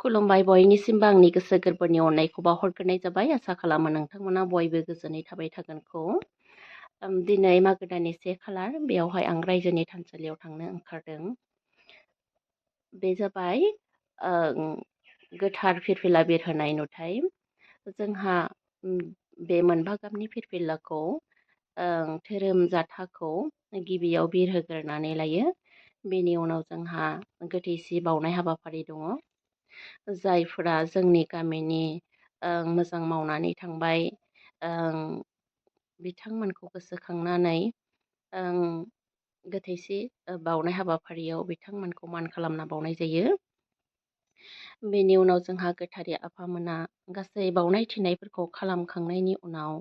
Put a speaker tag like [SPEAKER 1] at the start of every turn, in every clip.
[SPEAKER 1] खुलुमबाय बयनिसिमबो आंनि गोसो गोरबोनि अननायखौ बावहरग्रोनाय जाबाय। आसा खालामो नोंथांमोना बयबो गोजोनै थाबाय थागोनखौ। दिनै मागो दाननि 1 खालार, बेयावहाय आं रायजोनि थानसालियाव थांनो ओंखारदों। बे जाबाय गोथार फिरफिला बिरहोनाय नुथाय। जोंहा बे मोनबा गाबनि फिरफिलाखौ धोरोम जाथाखौ गिबियाव बिरहोग्रोनानै लायो। बेनि उनाव जोंहा गोथैसि बावनाय हाबाफारि दङ। जायफोरा जोंनि गामिनि मोजां मावनानै थांबाय, बिथांमोनखौ गोसोखांनानै गोथैसि बावनाय हाबाफारियाव बिथांमोनखौ मान खालामना बावनाय जायो। बेनि उनाव जोंहा गोथारि आफामोना गासै बावनाय थिनायफोरखौ खालामखांनायनि उनाव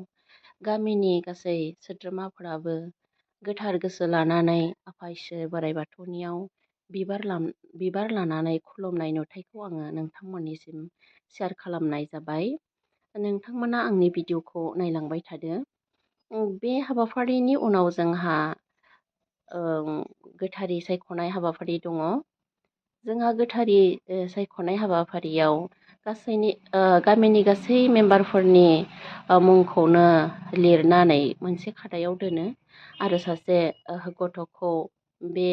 [SPEAKER 1] गामिनि गासै सोद्रोमाफोराबो गोथार गोसो लानानै आफा इसोर बोराइ बाथौनियाव बिबार लानानै खुलुमनाय नुथायखौ आङो नोंथांमोननिसिम शेयार खालामनाय जाबाय। नोंथांमोना आंनि भिडिअखौ नायलांबाय थादो। बे हाबाफारिनि उनाव जोंहा गोथारि सायख'नाय हाबाफारि दङ। जोंहा गोथारि सायख'नाय हाबाफारियाव गामिनि गासै मेम्बारफोरनि मुंखौनो लिरनानै मोनसे खादायाव दोनो आरो सासे गथ'खौ बे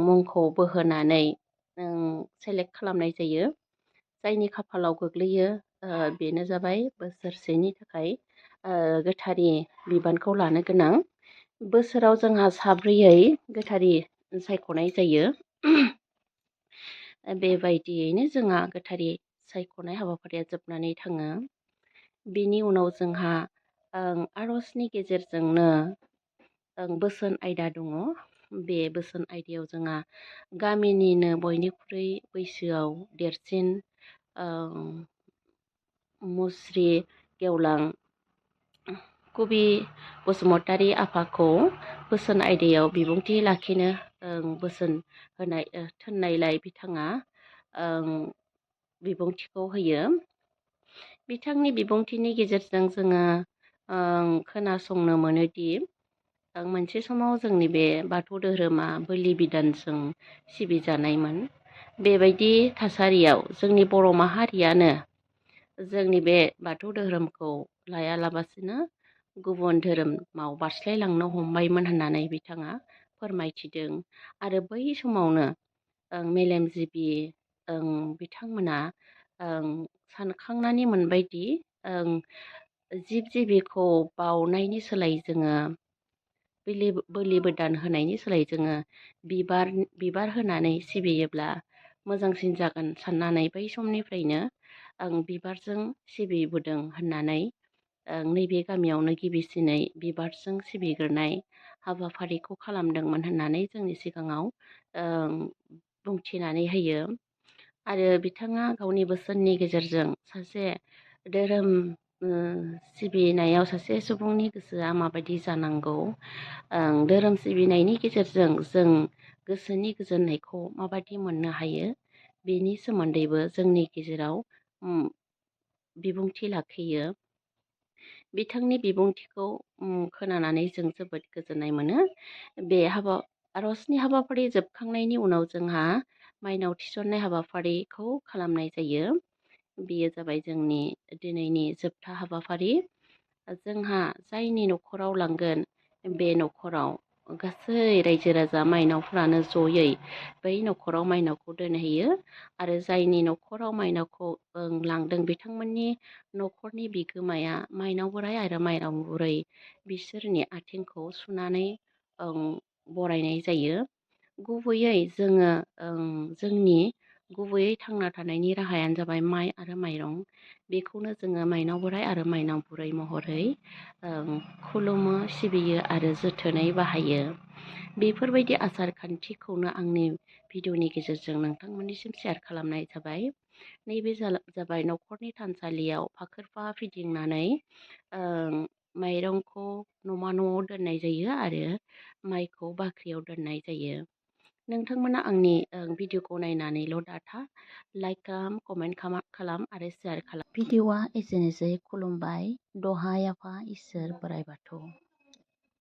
[SPEAKER 1] मुंखौ बोहोनानै सेलेक्ट खालामनाय जायो। जायनि खाफालाव गोग्लैयो बेनो जाबाय बोसोरसेनि थाखाय गोथारि बिबानखौ लानो गोनां। बोसोराव जोंहा साब्रैयै गोथारि सायख'नाय जायो। बेबायदियैनो जोंहा गोथारि सायख'नाय हाबाफारिया जोबनानै थाङो। बेनि उनाव जोंहा आर'जनि गेजेरजोंनो बोसोन आयदा दङ। बे बोसोन आयदायाव जोंहा गामिनिनो बयनिख्रुइ बैसोआव देरसिन मुस्रि गेवलां कबि बसुमतारी आफाखौ बोसोन आयदायाव बिबुंथि लाखिनो बोसोन थिननायलाय बिथाङा बिबुंथिखौ होयो। बिथांनि बिबुंथिनि गेजेरजों जोङो खोनासंनो मोनोदि मोनसे समाव जोंनि बे बाथौ धोरोमा बोलि बिदानजों सिबिजानायमोन। बेबायदि थासारियाव जोंनि बर' माहारियानो जोंनि बे बाथौ धोरोमखौ लायालाबासिनो गुबुन धोरोमाव बारस्लायलांनो हमबायमोन होननानै बिथाङा फोरमायथिदों। आरो बै समावनो मेलेमजिबि बिथांमोना सानखांनानै मोनबायदि जिब जिबिखौ बावनायनि सोलाय जोङो बोलि बिदान होनायनि सोलाय जोङो बिबार होनानै सिबियोब्ला मोजांसिन जागोन साननानै बै समनिफ्रायनो बिबारजों सिबिबोदों होननानै नैबे गामियावनो गिबिसिनै बिबारजों सिबिग्रोनाय हाबाफारिखौ खालामदोंमोन होननानै जोंनि सिगाङाव बुंथिनानै होयो। आरो बिथाङा गावनि बोसोननि गेजेरजों सासे धोरोम सिबिनायाव सासे सुबुंनि गोसोआ माबायदि जानांगौ, धोरोम सिबिनायनि गेजेरजों जों गोसोनि गोजोननायखौ माबायदि मोननो हायो, बेनि सोमोन्दैबो जोंनि गेजेराव बिबुंथि लाखियो। बिथांनि बिबुंथिखौ खोनानानै जों जोबोद गोजोननाय मोनो। बे आर'जनि हाबाफारि जोबखांनायनि उनाव जोंहा माइनाव थिसननाय हाबाफारिखौ खालामनाय जायो। बेयो जाबाय जोंनि दिनैनि जोबथा हाबाफारि। जोंहा जायनि न'खराव लांगोन बे न'खराव गासै रायजो राजा माइनावफ्रानो जयै बै न'खराव माइनावखौ दोनहैयो। आरो जायनि न'खराव माइनावखौ लांदों बिथांमोननि न'खरनि बिगोमाया माइनाव बोराइ आरो माइनाव बुरै बिसोरनि आथिंखौ सुनानै बरायनाय जायो। गुबैयै जोङो जोंनि गुबैयै थांना थानायनि राहायानो जाबाय माइ आरो माइरं। बेखौनो जोङो माइनाव बोराइ आरो माइनाव बुरै महरै खुलुमो, सिबियो आरो जोथोनै बाहायो। बेफोरबायदि आसार खान्थिखौनो आंनि भिडिअनि गेजेरजों नोंथांमोननिसिम शेयार खालामनाय जाबाय। नैबे जाबाय न'खरनि थानसालियाव फाखोरफा फिदिंनानै माइरंखौ न'मा न'आव दोननाय जायो आरो माइखौ बाख्रियाव दोननाय जायो। नोंथांमोना आंनि भिडिअखौ नायनानैल' दाथा, लाइक खालाम, कमेन्ट खालाम आरो शेयार खालाम। भिडिअआ एसेनोसै। खुलुमबाय। दहाय आफा इसोर बोराइ बाथौ।